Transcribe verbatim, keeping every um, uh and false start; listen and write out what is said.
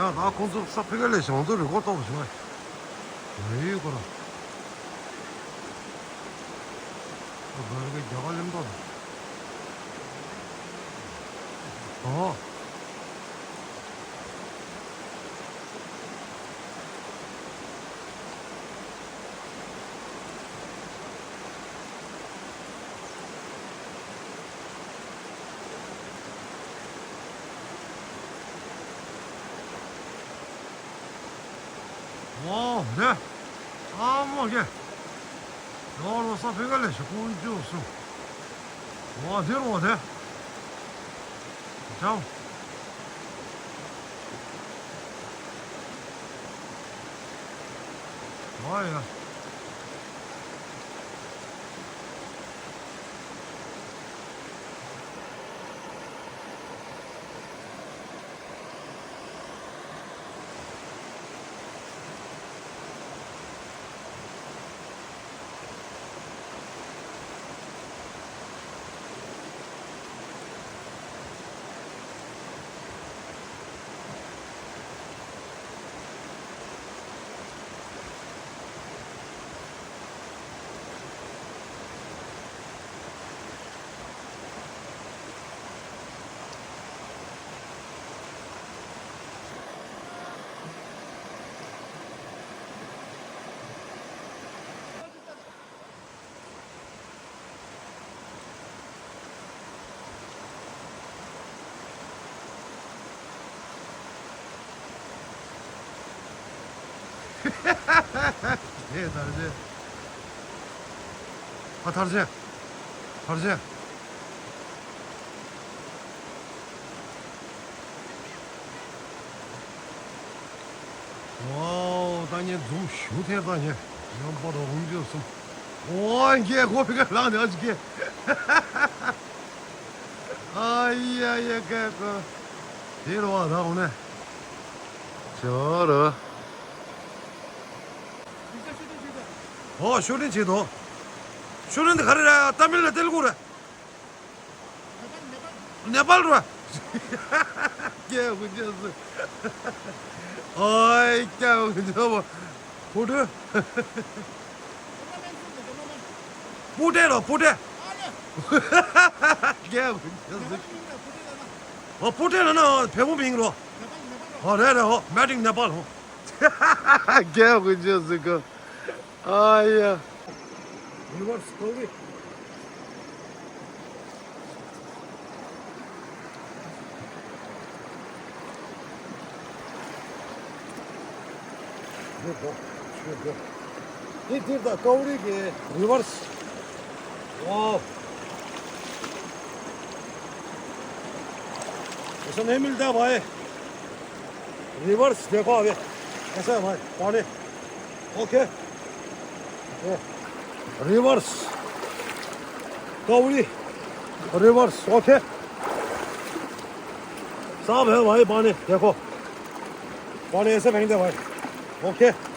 ཡང་ད་ཁོང་ཚོ་ས་ཕི་ག་ལས་བྱང་ཚོ་རི་སྐོར་གཏོང་བ་བྱུང་བས། རེད་ཡོད་ཁོ་ར། ཁོ་ར་གི་རྒྱ་གར་གླིང་ཐོག་ཏུ། ཨོ། ཝའོ་དེ། ཨ་མོ་གེ། ཡོ་རོ་ས་ཕི་ག་ལས་ཤི་ཀུན་ཅུ་སུ། ཝའོ་དེ་རོ་དེ། ཅའོ། ཝའོ་ཡ། ཧེ་ཐར་ཅན། ཨ་ཐར་ཅན། ཐར་ཅན། ཝའོ། ད་ངས་འཛུམ་ཞུ་ཐེར་ད་ངས་ཡང་པ་དོ་ཧུང་ཅོ་སུམ། ཝའོ་ངས་ཁོ་ཕི་ག་ལང་ནས་ཨ་ཅི་ཀེ། ཨ་ཡ་ཡ་ཀེ་ཀེ། དེ་རུ་བ་ད་འོ་ནས། ཇོ་རུ། ཨོ་ཤུ་ཊིང་བྱེད་དོ། ཤུ་ཊིང་དེ་ག་རེ་རེད། ཏ་མིལ་ལ་ཏེ་ལུ་གུ་རེད། ནེ་པཱལ་རུ། སྐྱེ་དགུ་ཅན་སུ། ཨོའི་སྐྱེ་དགུ་ཅན་པོ། ཕུ་ཏྲུ། པུ་ཏྲེ་རོ་པུ་ཏྲེ། སྐྱེ་དགུ་ཅན་སུ། ཨོ་པུ་ཏྲེ་ལ་ན་བལ་པོ་མིང་རོ། ཨོ་རེད་རེད། ཨོ་མེ་ཌི་ནེ་པཱལ་ཧོ། སྐྱེ་དགུ་ཅན་སུ་ག་ཨ་ཡ། རི་ཝར་སི་ཀོ་རི། འདིར་འགྲོ། འདིར་འགྲོ། འདི་འདིར་ད་ཀོ་རི་གི་རི་ཝར་སི། ཝའོ། ऐसा नहीं मिलता भाई। रिवर्स देखो अभी। ऐसा है भाई, पानी। ओके। ये। रिवर्स। कावड़ी। Reverse, okay. साफ है भाई पानी, देखो। पानी ऐसे फेंकते भाई। ओके।